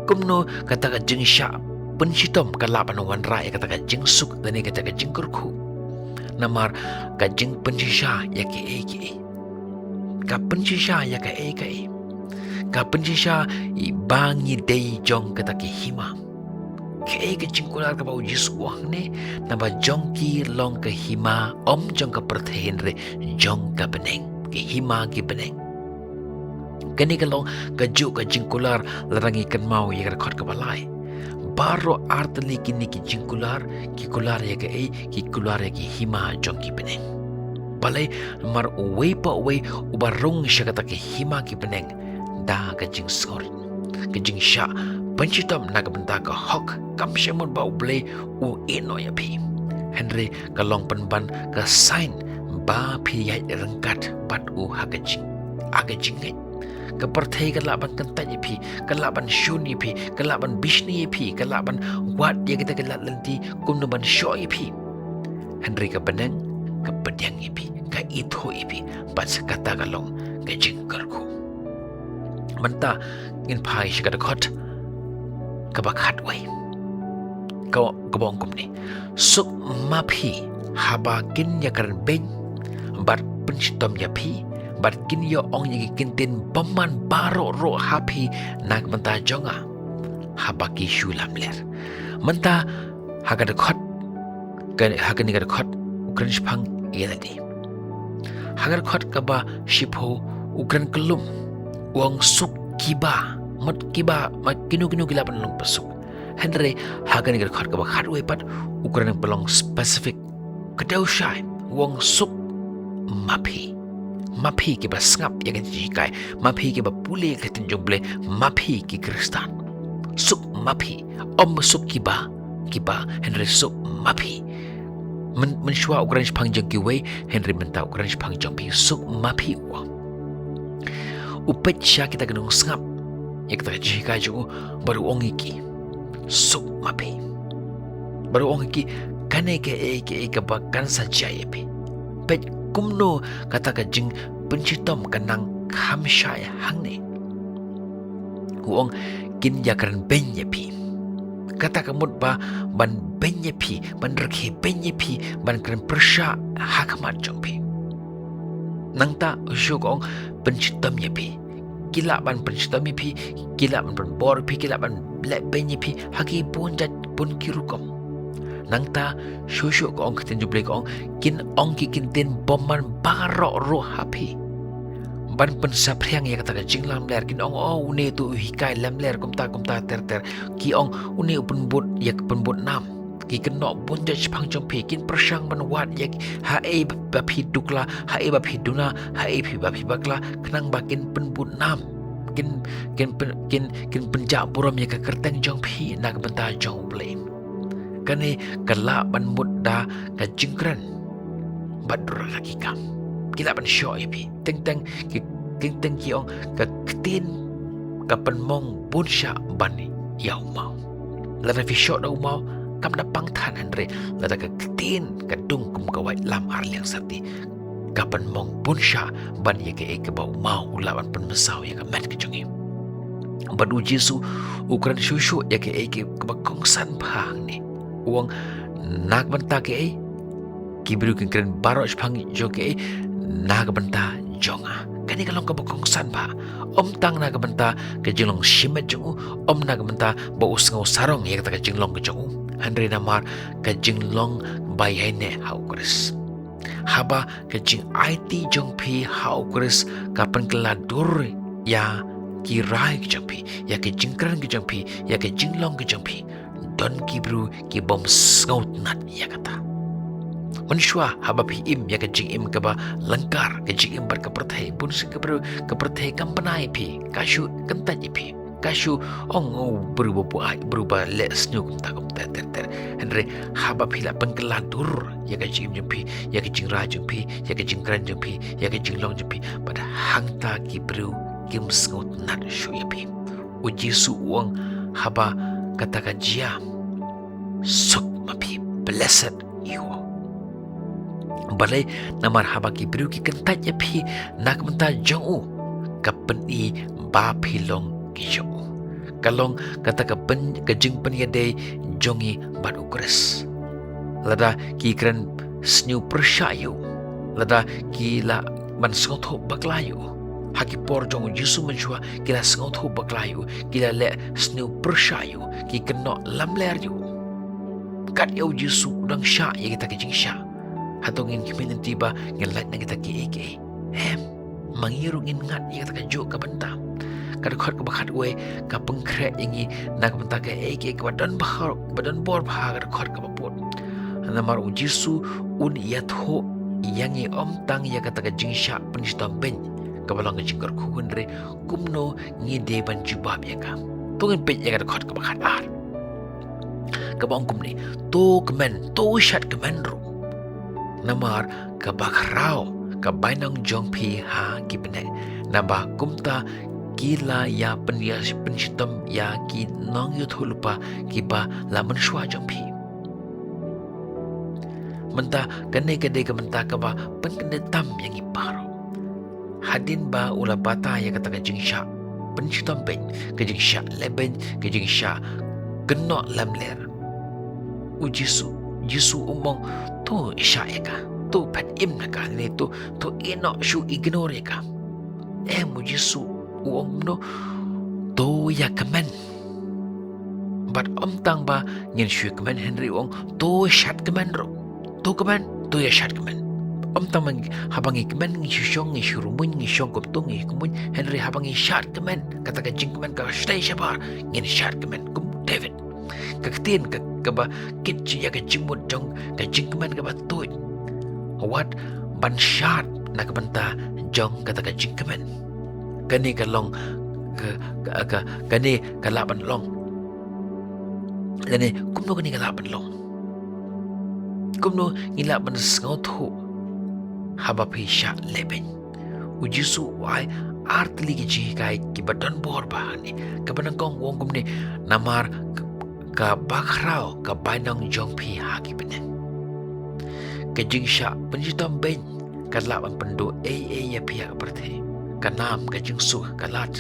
Kumno kata ka jingshah pynshitom ka lah ban wanrah ïa kata ka jingsuk lane kata ka jingkyrkhu? Namar ka jingpynshisha ïa kaei kaei. Ka pynshisha ïa kaei kaei. Ka pynshisha ïa ba ngi dei jong kata ka hima. Kaei ka jingkular kaba u Jisu u ong hangne, naba jong ki long ka hima, ym jong ka pyrthei hynrei jong ka bneng. Ka hima ki bneng. Kane ka long kajuh ka jingkular lada ngi kynmaw ïa ka dkhot kaba lai. Baroh artylli kine ki jingkular, ki kular ïa kaei, ki kular ïa ki hima jong ki bneng. Balei? Namar uwei pa uwei uba rung sha kata ka hima ki bneng da ka jingsngewrit, ka jingshah pynshitom na ka bynta ka hok, kam shym mut ba U Blei u ïehnoh ïa phi. Hynrei ka long pynban ka sign ba phi ïaid ryngkat bad u ha ka jing, ha ka jingngeit. Ka pyrthei ka lah ban kyntait ïa phi, ka lah ban shun ïa phi, ka lah ban bishni ïa phi, ka lah ban wad ïa kita ki lad lynti kumno ban shoh ïa phi. Hynrei ka bneng ka pdiang ïa phi, ka ithuh ïa phi, bad sa kata ka long ka jingkyrkhu. Mynta ngin phai sha ka dkhot kaba khatwei. Ka, kaba ong kumne. Suk ma phi haba kin ïakren beiñ bad pynshitom ïa phi, bad kin ïa ong ïa ki kyntien bymman baroh ruh ha phi na ka bynta jong nga, haba ki shu lamler. Mynta ha ka dkhot Ka, ha kane ka dkhot u kren shaphang ïa lade. Ha ka dkhot kaba shiphew u kren kyllum, u ong suk kiba, mut kiba, mut kino kino ki lah ban long ba suk. Hynrei ha kane ka dkhot kaba khatwei pat u kren ba long specific. Ka dei u shai, u ong suk ma phi. Ma phi kiba sngap ïa ka jinghikai, ma phi kiba pule ïa ka ktien jong U Blei, ma phi ki Khristan. Suk ma phi, ym suk kiba, kiba, hynrei suk ma phi. Myn, mynshuwa u kren shaphang jong kiwei, hynrei mynta u kren shaphang jong phi, suk ma phi u ong. U peit sha kita ki nongsngap ïa kata ka jinghikai jong u, bad u ong ïa ki, suk ma phi. Bad u ong ïa ki, kane kaei kaei kaba kan sa jia ïa phi. Peit kumno kata ka jingpynshitom ka nang kham shai hangne. U ong kin ïakren beiñ ïa phi. Kata ka mut ba ban beiñ ïa phi, ban rkhie beiñ ïa phi, ban kren pyrshah ha khmat jong phi. Nangta u shu ka ong pynshitom ïa phi. Ki lah ban pynshitom ïa phi, ki lah ban pynbor ïa phi, ki lah ban leh beiñ ïa phi ha ki bun jait bun ki rukom. Nangta shuh shuh ka ong ka ktien jong U Blei ka ong, kin ong ki kyntien bymman baroh ruh ha phi. Ban pynsaphriang ïa kata ka jinglamler, kin ong, oh, une to u hikai lamler kumta kumta ter ter. Ki ong une u pynbud ïa ka pynbud nam. Ki kynnoh bun jait shaphang jong phi, kin pyrshang ban wad ïa ki, haei ba phi dukla, haei ba phi duna, haei phi ba phi bakla, khnang ba kin pynbud nam. Kin, kin pyn, kin, kin pynjah burom ïa ka kyrteng jong phi na ka bynta jong U Blei. Kane ka lah ban mut da ka jingkren bad dur ka ki kam. Ki lah ban shoh ïa phi. Teng teng ki, teng teng ki ong ka ktien ka pynmong bun shah ban ïa u maw. Lada phi shoh da u maw kam da pang than, hynrei lada ka ktien ka dung kum ka waitlam ar liang syrti, ka pynmong bun shah ban ïa kaei kaba u maw u lah ban pynmynsaw ïa ka met ka jong ngi. Bad U Jisu u kren shuh shuh ïa kaei kaba kongsan bha hangne. U ong na ka bynta kaei, ki briew kin kren baroh shaphang jong kaei, na ka bynta jong nga. Kane ka long kaba kongsan bha. Ym tang na ka bynta ka jinglong shimet jong u, ym na ka bynta ba u sngew sarong ïa kata ka jinglong ka jong u, hynrei namar ka jinglong ba ïaineh ha U Khrist. Haba ka jingaiti jong phi ha U Khrist ka pynkylla dur ïa ki rai ki jong phi, ïa ki jingkren ki jong phi, ïa ki jinglong ki jong phi, don ki briew ki bym sngewtynnat ïa kata. Mynshuwa haba phi im ïa ka jingim kaba lyngkar, ka jingim bad ka pyrthei, bun sien ki briew ka pyrthei kam bna ïa phi, ka shu kyntait ïa phi. Ka shu ong, oh, briew ba buaid, briew ba leh sniew kumta kumta ter ter. Hynrei haba phi la pynkylla dur ïa ka jingim jong phi, ïa ka jingrai jong phi, ïa ka jingkren jong phi, ïa ka jinglong jong phi, bad hangta ki briew kim sngewtynnat shuh ïa phi. U Jisu u ong haba kata ka jia, suk ma phi, blessed you. Balei? Namar haba ki briew ki kyntait ïa phi na ka bynta jong u, ka pyni ba phi long ki jong u. Ka long kata ka pyn, ka jingpynïadei jong ngi bad U Khrist. Lada ki kren sniew pyrshah ïa u, lada ki lah ban sngewthuh bakla ïa u, ha ki por jong U Jisu mynshuwa ki la sngewthuh bakla ïa u, ki la leh sniew pyrshah ïa u, ki kynnoh lamler ïa u. Kat ïa U Jisu u dang shah ïa kita ki jingshah. Hato ngin khmih lynti ba ngin lait na kita kiei kiei? Em, ma ngi ruh ngin ngat ïa kata kajuh ka bynta. Ka dkhot kaba khatwei ka pynkhreh ïa ngi na ka bynta kaei kaei kaba don bha, kaba don bor bha ha ka dkhot kaba pud. Namar U Jisu un ïathuh ïa ngi ym tang ïa kata ka jingshah pynshitom beiñ kaba long ka jingkyrkhu, hynrei kumno ngi dei ban jubab ïa ka. To ngin peit ïa ka dkhot kaba khatar. Kaba ong kumne, to kmen, to shad kmen ruh. Namar kaba khraw ka bainong jong phi ha ki bneng. Naba kumta ki la ïa pynïa, pynshitom ïa ki nongïathuhlypa kiba la mynshuwa jong phi. Mynta kane ka dei ka bynta kaba pynkyndit tam ïa ngi baroh. Hadien ba u la batai ïa kata ka jingshah pynshitom beiñ, ka jingshah leh beiñ, ka jingshah kynnoh lamler, U Jisu, Jisu um ong, to shah ïa ka, to phet im na ka, ne to, to ïehnoh shuh, ignore ïa ka. Em, U Jisu u ong kumno? To ïa kmen. Bad ym tang ba ngin shu ïa kmen, hynrei u ong to shad kmen ruh. To kmen, to ïa shad kmen. Ym tang haba ngi kmen ngi shu shong, ngi shu rumuiñ, ngi shong kumto ngi kmen, hynrei haba ngi shad kmen, kata ka jingkmen ka shlei shabar, ngin shad kmen kum David. Ka ktien ka, kaba kit ïa ka jingmut jong ka jingkmen kaba tuid. Wat ban shad na ka bynta jong kata ka jingkmen. Kane ka long ka, ka, ka, kane ka lah ban long. Lane kumno kane ka lah ban long? Kumno ngi lah ban sngewthuh haba phi shah lehbeiñ? U Jisu u ai ar tylli ki jinghikai kiba don bor bha hangne. Kaba nyngkong u ong kumne, namar ka, ka bakhraw ka bainong jong phi ha ki bneng. Ka jingshah pynshitom beiñ ka lah ban pynduh ei ei ïa phi ha ka pyrthei. Ka nam, ka jingsuk, ka lad.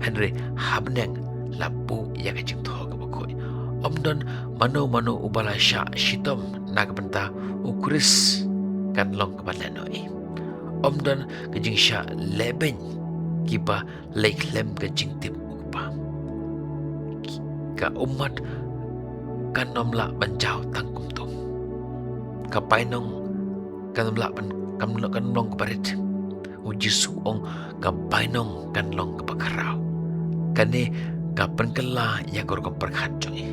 Hynrei ha bneng la buh ïa ka jingthoh kaba khuid. Ym don mano mano uba la shah shitom na ka bynta u Khrist kan long kaba lehnohei. Ym don ka jingshah lehbeiñ kiba leit khlem ka jingtip u Kpa. Ka ummat kan ym lah ban jaw tang kumto. Ka bainong kan ym lah ban, kan, kan ym long kaba rit. U Jisu u ong ka bainong kan long kaba khraw. Kane ka pynkylla ïa ka rukom pyrkhat jong ngi.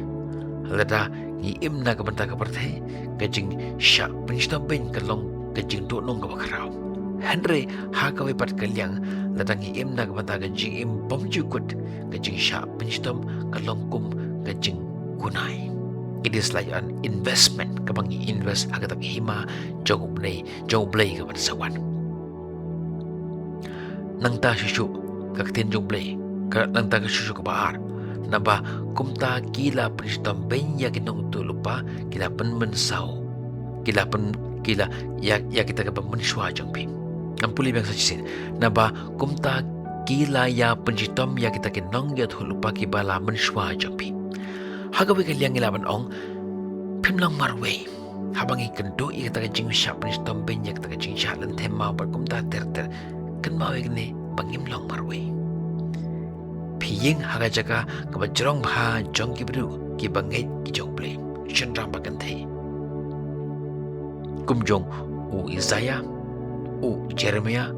Lada ngi im na ka bynta ka pyrthei, ka jingshah pynshitom beiñ ka long ka jingduhnong kaba khraw. Hynrei ha kawei pat ka liang, lada ngi im na ka bynta ka jingim bymjukut, ka jingshah pynshitom ka long kum ka jingkunai. It is like an investment kaba ngi invest ha kata ka hima jong U Blei, jong U Blei kaban sa wan. Nangta shuh shuh ka ktien jong U Blei, ka, nangta ka shuh shuh kaba ar. Naba kumta ki la pynshitom beiñ ïa ki nongïathuhlypa, ki la pynmynsaw, ki la pyn, ki la ïa, ïa kita kiba mynshuwa jong phi. Ngan pule biang sa shisien. Naba kumta ki la ïa pynshitom ïa kita ki nongïathuhlypa kiba la mynshuwa jong phi. Ha kawei ka liang ngi lah ban ong, phim long marwei. Haba ngi kynduh ïa kata ka jingshah pynshitom beiñ, ïa kata ka jingshah lynthem maw bad kumta ter ter, kynmaw ïa kane ba ngim long marwei. Phi ïeng ha ka jaka kaba jrong bha jong ki briew kiba ngeit ki jong U Blei, shynrang bad kynthei. Kum jong u Isaiah, u Jeremiah,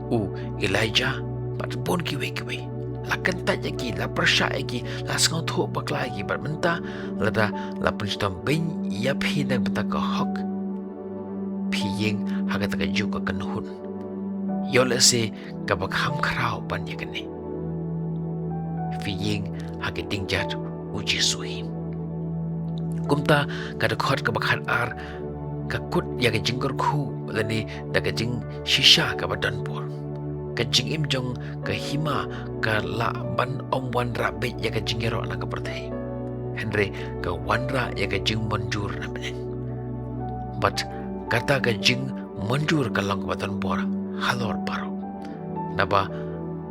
u Elijah, bad bun kiwei kiwei. La kyntait ïa ki, la pyrshah ïa ki, la sngewthuh bakla ïa ki, bad mynta lada la pynshitom beiñ ïa phi na ka bynta ka hok, phi ïeng ha kata kajuh ka kynhun. Ïoh lehse kaba kham khraw ban ïa kane, phi ïeng ha ka dieng jait U Jisu hi. Kumta ka dkhot kaba khatar ka kut ïa ka jingkyrkhu lane da ka jingshisha kaba don bor. Ka jingim jong ka hima ka lah ban ym wanrah beit ïa ka jingïaroh na ka pyrthei, hynrei ka wanrah ïa ka jingmynjur na bneng. Bad kata ka jingmynjur ka long kaba don bor halor baroh. Naba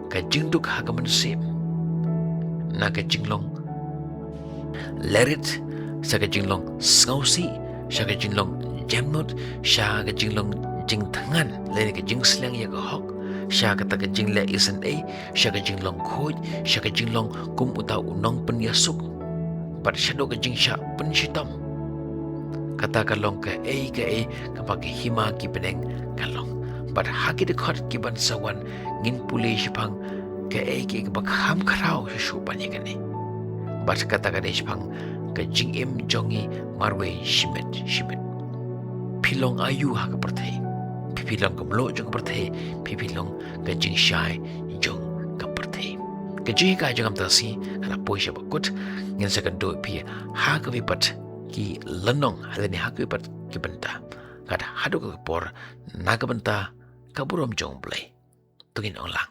ka jingduk ha ka mynsiem, na ka jinglong lehrit, sha ka jinglong sngewsih, sha ka jinglong jemnud, sha ka jinglong jingthngan lane ka jingsleng ïa ka hok, sha kata ka jingleh isynei, sha ka jinglong khuid, sha ka jinglong kum uta u nongpynïasuk, bad shaduh ka jingshah pynshitom. Kata ka long kaei kaei kaba ka hima ki bneng ka long. Bad ha ki dkhot kiban sa wan ngin pule shaphang kaei kaei kaba kham khraw shuh shuh ban ïa kane. Bad kata ka dei shaphang ka jingim jong ngi marwei shimet shimet. Phi long aïu ha ka pyrthei? Phi, phi long ka mluh jong ka pyrthei, phi, phi long ka jingshai jong ka pyrthei. Ka jinghikai jong nga mynta ka sngi ka la poi sha ba kut. Ngin sa kynduh ïa phi ha kawei pat ki lynnong lane ha kawei pat ki bynta. Katba haduh ka por, na ka bynta ka burom jong U Blei, to ngin ong lang,